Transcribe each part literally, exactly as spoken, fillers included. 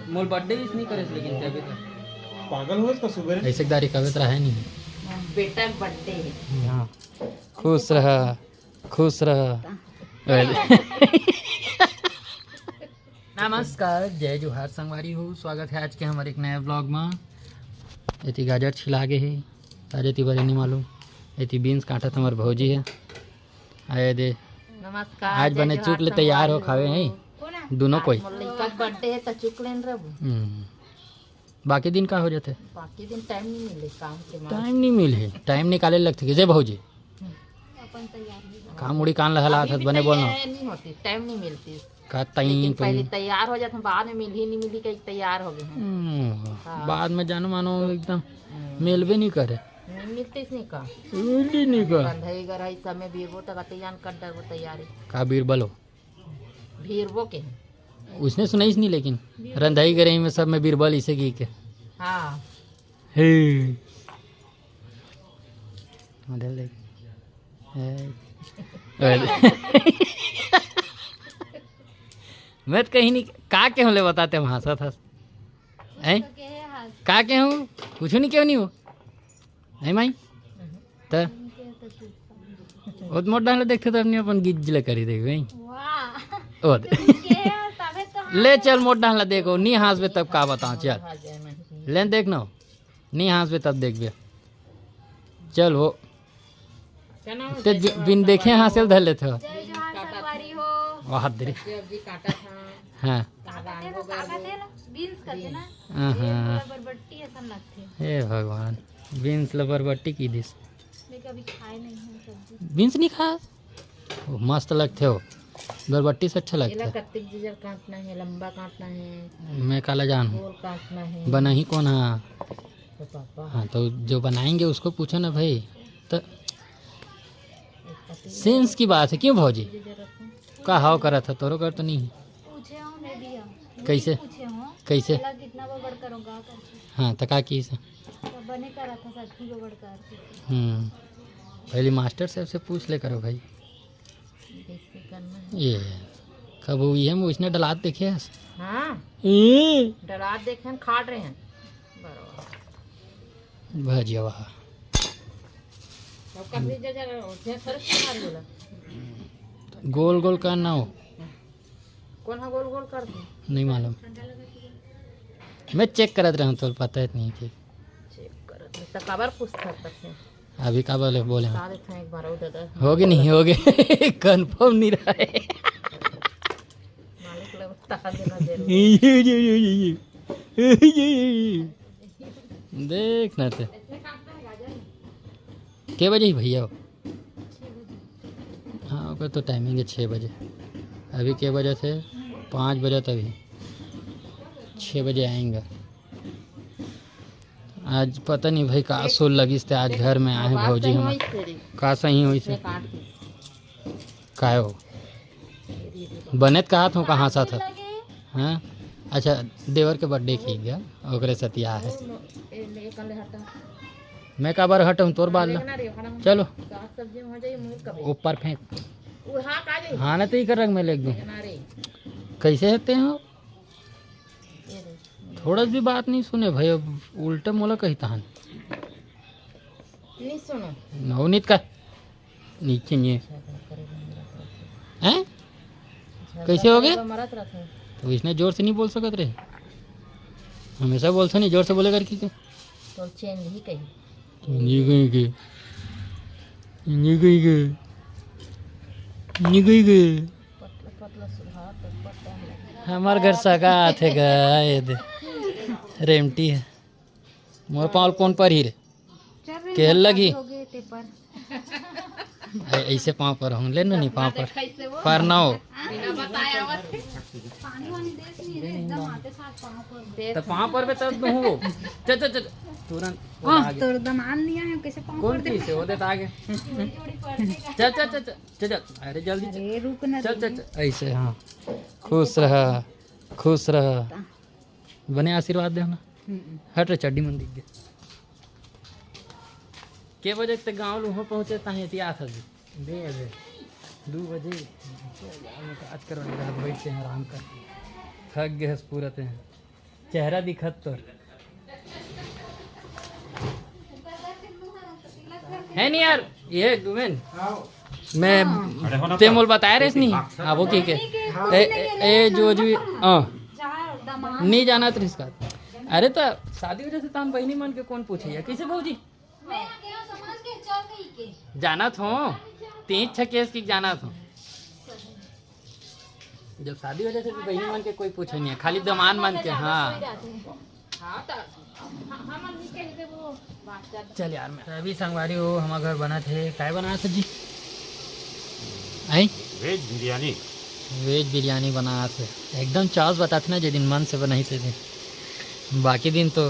मोर birthday wish नहीं करे, लेकिन ते अभी तक। पागल हो तो सुबह ऐसे दारी कवित रहे नहीं। बेटा के बर्थडे है। हाँ। खुश रहा, खुश रहा। नमस्कार, जय जोहार संगवारी हो, स्वागत है आज के हमारे एक नया ब्लॉग में। एती गाजर छिला गे हे, आज एती बरे नहीं मालूम। एती बीन्स काटत हमार भौजी है। आए दे। नमस्कार, आज जय बने जोहार चुक ले तैयार हो संगवारी खावे हो। हैं दोनों कोई। मोर लइका के बर्थडे है तो चुक लेन रहबो। हम्म। बाकी दिन का हो जाथे? बाकी दिन टाइम नहीं मिले काम के मारे। टाइम नहीं मिले, टाइम निकाले लगथे कि जे भौजी। अपन तैयार नहीं हो। काम उड़ी कान लहला था, अभी बने भी बोलना। तैयार नहीं होती, टाइम नहीं मिलती। का तई लेकिन तो पहले तैयार हो जाते हैं, बाद में मिल ही नहीं मिली, कहीं तैयार हो गए हैं। हम्म, हाँ। बाद में जानो मानो एकदम हम्म। मिलबे नहीं करे। नहीं मिलती इसने का। मिली नहीं का। रंधई गरई सब में बीरबो तक आते जान कर डरबो तैयारी। का बीरबलो? भीरबो के। उसने सुनाइस नहीं, लेकिन रंधई गरई में सब में बीरबल इसे की के। हाँ। हे। मॉडल देख। हे। मैं तो कहीं नहीं, का के होले बताते हम हंसत हस। हैं? का के हूँ? कुछ नहीं, क्यों नहीं हो? है माई? त ओद मोट डाहला देखथे त अपने अपन गिज्ज ले करी देख भाई। वाह। ओद। तुम के हो, तबे तो हाँ। ले चल मोट डाहला देखो, नी हंसबे तब का बताओ, चल। ले देख ना, नी हंसबे तब देखबे। चल वो। ते बि-, बिन देखे हंसे ल धर लेथे हो। जय जोहार संगवारी हो। वाह दे रे। सब्जी काटा था। हाँ। काका तेल, काका तेल, बीन्स करके ना। हाँ, तेल हाँ। बराबर बट्टी असन लगथे। हे भगवान, बीन्स ल बरबट्टी की दिस। मैं कभी खाए नहीं हूँ सब्जी। बीन्स नहीं खा? ओ, मस्त लगथे हो, बरबट्टी से अच्छा एला लगथे। कत्तिक जिजर काटना है, लंबा काटना है। मैं काला जान हूँ। गोल काटना है। बनाही कौन हा? तो पापा। हाँ, तो जो बनाएंगे उसको पूछो ना भाई। तो सेंस की बात है, क्यों भौजी? जिजर रखो। का हाव करा था, तोरो कर तो नहीं? पूछे हो मैं भी हम। कैसे? पूछे हो। कैसे? पहला कितना बबड़ करोगा करके। हाँ, तो का की से? तो बने करा था सच में बबड़ करके। हम्म, पहले मास्टर साहब से पूछ ले करो भाई। कैसे करना है? ये कब हुई है, वो इसने डलात देखे है? हाँ। हम्म। डलात देखे हैं, खाट रहे हैं। बराबर। भजिया वाह। अब कभी जा, जा, जा, सरस के मार बोला। गोल गोल का ना हो। कौन हा गोल गोल कर दे? नहीं मालूम। मैं चेक करत रहूँ, तो पता है नहीं कि चेक करत रहे। तो काबर पूछता करते हैं? अभी का बोले, बोले हम। बता देते हैं एक बार, ओ दादा। होगे नहीं होगे। कंफर्म नहीं रहा है। मालिक लोग बता देना जरूर। ये, ये, ये, ये, ये। ये, ये, ये। देख ना ते। के बजे ही भैया हो? हाँ, ओकर तो टाइमिंग है छः बजे। अभी के बजे थे? पाँच बजे, तभी छः बजे आएंगे। आज पता नहीं भाई का सुर लगिस ते, आज घर में आए भौजी हम। का सही होइस? काय हो? बने त कहा था, कहाँ सा था? हाँ? अच्छा, देवर के बर्थडे की गया, ओकरे सतिया है। मैं काबर हटूँ तोर बाल ला? चलो। ऊपर फेंक। हाँ ना, तो ही कर रंग में ले एकदम। कैसे हते हो? थोड़ा भी बात नहीं सुने भाई, अब उल्टा मोला कही तहन। नहीं सुनो। नवनीत का नीचे नहीं है। हैं? कैसे हो गए? मरत रहता है। तो इसने जोर से नहीं बोल सकत रहे, हमेशा बोलते नहीं, जोर से बोले करके। तो चेंज ही कही। नहीं गई के, नहीं गई के, नहीं गई के। पतला पतला सुधार तो पतला है। हमार घर सगा आथे गा, ये दे। रेमटी है। मोर पाँव ल कोन परही रे? चल रे, केहल लगी? हो गए ते पर। ऐ-, ऐसे पाँव पर हूँ, ले ना नहीं पाँव पर। कैसे वो? पर ना हो। बिना बताया हुआ। पानी वानी देस नहीं रे, एकदम आते साथ पाँव पर। तो पाँव पर भी तब हूँ। चल, चल, चल, तुरंत वो हाँ, आगे। तोर दमान नहीं आए, कैसे पाँव कौन पर दे? पीछे? वो देता आगे। जोड़ी जोड़ी पर देगा। चल, चल, चल, चल, चल, चल। अरे जल्दी चल। अरे रुक ना चल, चल, दीदी। चल। ऐसे हाँ। खुश रहा, खुश रहा। बने आशीर्वाद देना। हम्म। हट रे, चड्डी मन दिख गए। के बजे तक गाँव लूहो पहुँचे ताहे इतिहास है जी? दो बजे। दो बजे। आज कर रात बैठ के आराम कर। थक गए हस पूरा ते। चेहरा दिखत तोर। है नहीं यार, ये दुमेन। मैं अरे हो ना ते तो। मोल बताए रहिस नहीं। हाँ, वो की के। ए, ए, ए, जो, जो, हाँ। नहीं जानत रहिस का। अरे तो शादी वजह से तान बहिनी मन के कौन पूछे या? कैसे भौजी? जानत हो, तीन छह केस की जानत हो। जब शादी हो जाथे तो बहिनी मन के कोई पूछे नहीं है, खाली दमान मन के। हाँ। चल यार, मैं अभी संगवारी हो, हमार घर बना थे, काय बना सब्जी? आई? वेज बिरयानी। वेज बिरयानी बना थे, एकदम चाव से बताथे ना, जे दिन मन से बनाई से दिन। बाकी दिन तो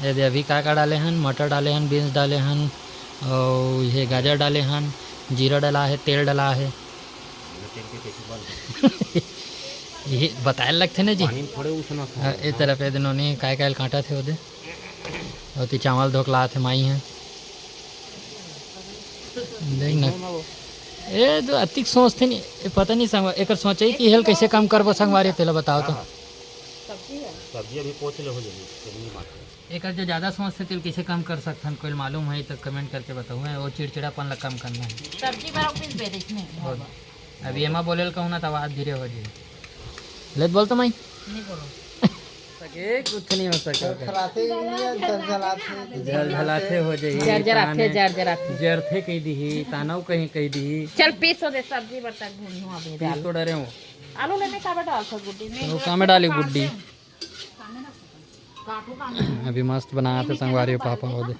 ये दे, अभी का का डाले हन, मटर डाले हन, बीन्स डाले हन, और ये गाजर डाले हन, जीरा डाला है, तेल डाला है। ये बताए लगथे ना जी। पानी में थोड़े उसना था। हाँ, ए तरफ ए दिनों ने काय काय काटा थे ओदे। और ती चावल धोकला थे माई है। देख ना। ए तो अतिक सोचथे नहीं, ए पता नहीं संगवा-, एकर सोचे कि हेल कैसे कम करबो संगवारी, तेला बताओ तो। सब्जी अभी पोछ ले हो जाही, चटनी मार के। एकर जो ज्यादा सोचथे तेल कैसे कम कर सकथन, कोई मालूम है तो कमेंट करके बताओ। मैं वो चिड़चिड़ापन ला कम करना है। सब्जी बर पीस दे दे इसमें। और अभी एमा बोले ल कहूँ ना तो आवाज धीरे हो जाए। ले तो बोल तो माई। नहीं बोलो। सके कुछ नहीं हो सके। खराते ही नहीं है, जल जलाते। जल जलाते हो जाही। जर जराथे, ताने जर जराथे। जरथे कह दीही, तानव कहीं कह दीही। चल पीस हो दे, सब्जी बर तक भूनी हूँ अभी पीस डाल। तो डरे हूँ। आलू लेने का बेटा, आलू गुड्डी में। तो कामे डाली गुड्डी। अभी मस्त बनात हे संगवारी हो पापा हो दे।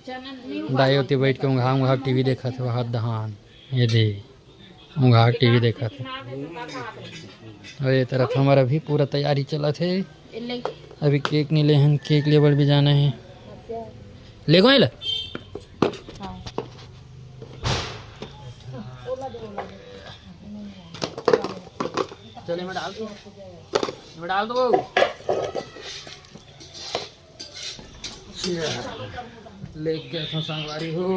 दाई ओती बैठ के उंघा उंघा टीवी देखत हे, वहाँ दहान। ये दे, उंघा टीवी देखत हे। और ये तरफ हमारा भी पूरा तैयारी चलत हे। अभी केक नहीं ले हन, केक लेबर भी जाना है। ले गो एला। चल, एमे डाल दो, एमे डाल दो। अच्छा, लेके ऐसा संगवारी हो।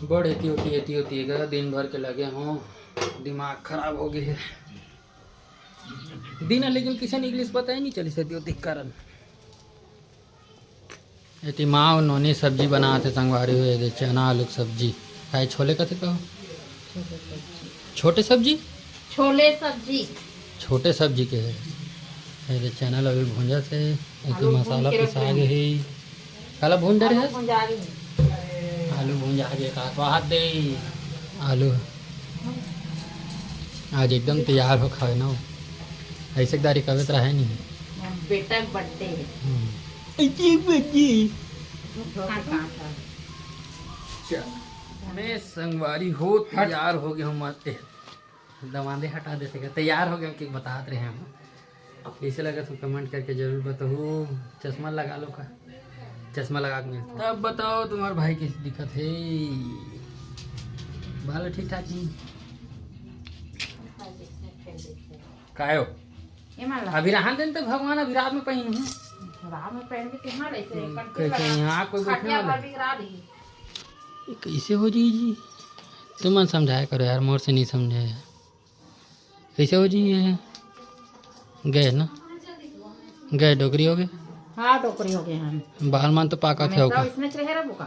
बड़ एती ओती, एती ओती गा, दिन भर के लगे हो, दिमाग खराब हो गए। दिन है, लेकिन किसे इंग्लिश पता ही नहीं चली सकती होती कारण। एती माँ अउ नोनी सब्जी बनात हे संगवारी हो, ये दे चना आलू के सब्जी। काय छोले कथे कहो? छोटे सब्जी? छोले सब्जी। छोटे सब्जी के है। ये दे चना ल अभी भूंजत हे, एती आलू भूंज मसाला के पिसा रख गे हे। काला भूंज डरे आलू हस? भूंजा गे। आलू भूंजा गे का स्वाद दे। आलू आज एकदम तैयार हो खावे ना, ऐसे दारी कवे तो रहे नहीं। बेटा के बर्थडे है। हम्म। ऐसे बर्थडे। हाँ, हाँ, हाँ। चल। मैं संगवारी हो तैयार हो गया हूँ, मत दमांदे हटा देते का तैयार हो गया, कि बतात रहे हम। कैसे लगा तो कमेंट करके जरूर बताओ। चश्मा लगा लो का, चश्मा लगा के मिलता। तब बताओ तुम्हारे भाई कैसे दिखत हे, बाल ठीक ठाक नहीं? काय हो? ये मान ला। अभी रहन देन तो भगवान अभी रात में पहन हूँ। रात में पहन के तुम्हारा ऐसे हम्म, कंट्रोल कैसे लगा। यहाँ कोई बैठने खटिया वाला? पर भी गिरा दी। ये कैसे हो जी जी? तुमन समझाया करो यार, मोर से नहीं समझे यार। कैसे हो जी ये? गए ना? गए डोकरी हो गए? हाँ, डोकरी हो गए हम। बाल मान तो पाका थे हमेशा होगा। इसमें चेहरा बुका।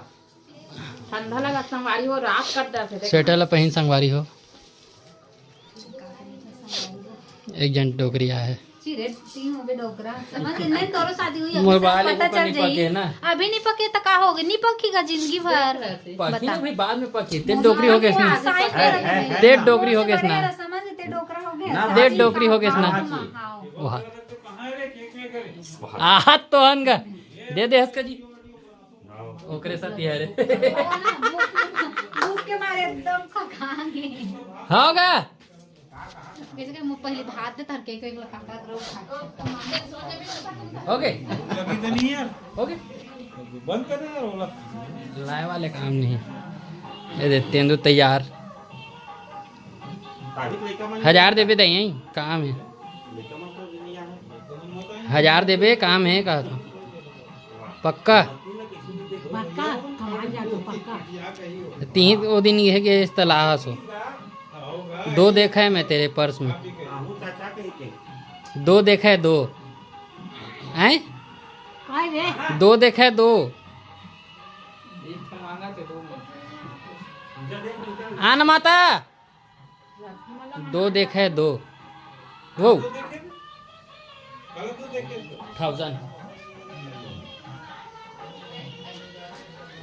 ठंडा लगा संगवारी हो, रात कट जाते देख। स्वेटर ला पहन संगवारी हो। एक जन डोकरी आए हे। चिरे तीन हो गए डोकरा। समझ गए? नहीं, तोरो शादी हुई, अभी मोर सब बाल पता एको चल नहीं जाई। पके ना। अभी नहीं पके तो का हो गए? नहीं पकेगा जिंदगी भर। पकी ना बता। भाई, बाद में पकी। ते डोकरी हो गए इसने। साइड पे रख दे। ते डोकरी हो गए इसने। समझ गए, ते डोकरा हो गए। ना, ते डोकरी हो गए इसने। हाँ, हाँ। वाह। आहा, तो हन गा। दे दे हंस का जी। ओकरे साथ ही है रे। भूख के मारे एकदम थका गए। होगा। कैसे के मुंह पहले भात दे, तार के एक लखा का करो। ओके। लगी तो नहीं यार। ओके। बंद कर दे यार, ओला। लाए वाले काम नहीं। ये दे, तेंदू तैयार। हजार देबे दे, यही काम है। हजार देबे, काम है का तो। पक्का? पक्का, कमाई जा तो पक्का। तीन वो दिन ये है कि इस तलाह सो। दो देखा है मैं तेरे पर्स में। दो देखे दो। हैं? काय रे? दो देखे दो। आन माता। दो देखे दो। वो। थाउजेंड।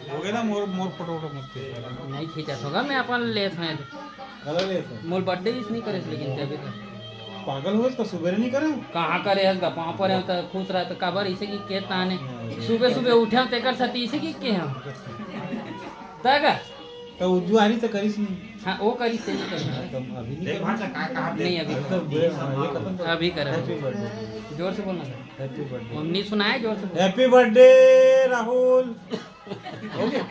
हो गया ना, मोर, मोर फोटो वोटो मत खींच। नहीं खींचा होगा, मैं अपन लेत हूँ। कलर लेत हूँ। मोर बर्थडे विश नहीं करे, लेकिन ते अभी तक। पागल हो तो सुबह नहीं करे। कहाँ करे हस गा, पाँव परे हो तो खुश रह, तो काबर इसे की के ताने। हाँ। सुबह सुबह उठे हो, तेकर साथ इसे की के हम। तय का? तो उज्जू आरी तो करिस नहीं। हाँ, वो करिस से नहीं करिस। तो अभी नहीं देख करो। भाषा का, कहाँ पे नहीं, अभी अभी तो करो। बे-, हाँ, ये खत्म कर। अभी करो। Happy birthday। जोर से बोलना सर। Happy birthday। उन्नीस सुनाए, जोर से बोल। Happy birthday Rahul. हो गया?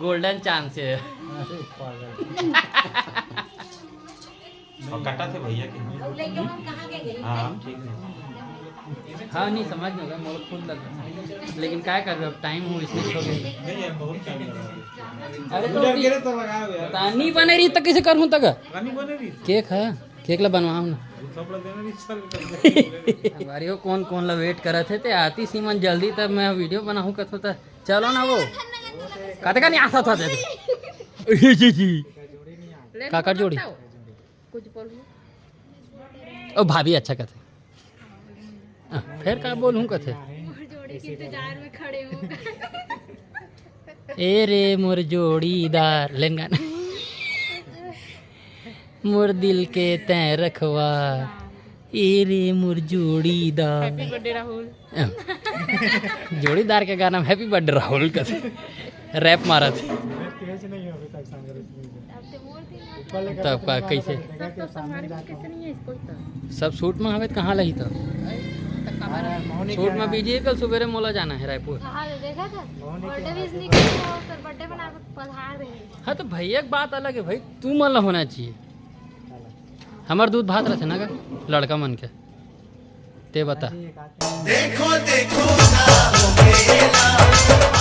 Golden chance है। अरे पागल। और कटा थे भैया के। हाँ, ठीक है। हाँ, नहीं समझ में होगा, मोर खुद लग। लेकिन काय करबे, अब टाइम हो, इसने छोड़ दे। नहीं यार, बहुत टाइम लगा। अरे तो उधर की गिरे तो लगाओ यार। तानी बने रही तो कैसे करूँ तक? तानी बने रही। केक है, केक ला बनवाओ ना। थोपड़ा देना नहीं, चल। अरे वो कौन कौन ला वेट करत हे, ते आती सीमन जल्दी, तब मैं वीडियो बनाऊँ कथो त। चलो ना वो। कते का नहीं आसा था दे। जी जी। काकर जोड़ी? कुछ बोलूं? ओ भाभी अच्छा कथे। आ, फिर का बोलूं कथे? मोर जोड़ी के इंतजार में खड़े हो। ए रे मोर जोड़ीदार, लेन गाना। मोर दिल के तैं रखवा, ए रे मोर जोड़ीदार। Happy birthday Rahul. जोड़ीदार के गाना में Happy birthday राहुल कथे। रैप मारत। तेज नहीं हो अभी तक संग। तब का, कैसे? सब तो संभाल में कैसे नहीं है इसको तो? सब शूट में हवे त कहाँ लही तो? शूट में बिजी है, कल सुबेरे मोला जाना है रायपुर। हाँ, तो देखा था? बर्थडे विश नहीं किया, तो बर्थडे मनावे पधार रहे। हाँ, तो भैया के बात अलग है भाई, तू मन ला होना चाहिए। हमर दूध भात रथे ना का, लड़का मन के, ते बता। देखो, देखो, ना हो गेला।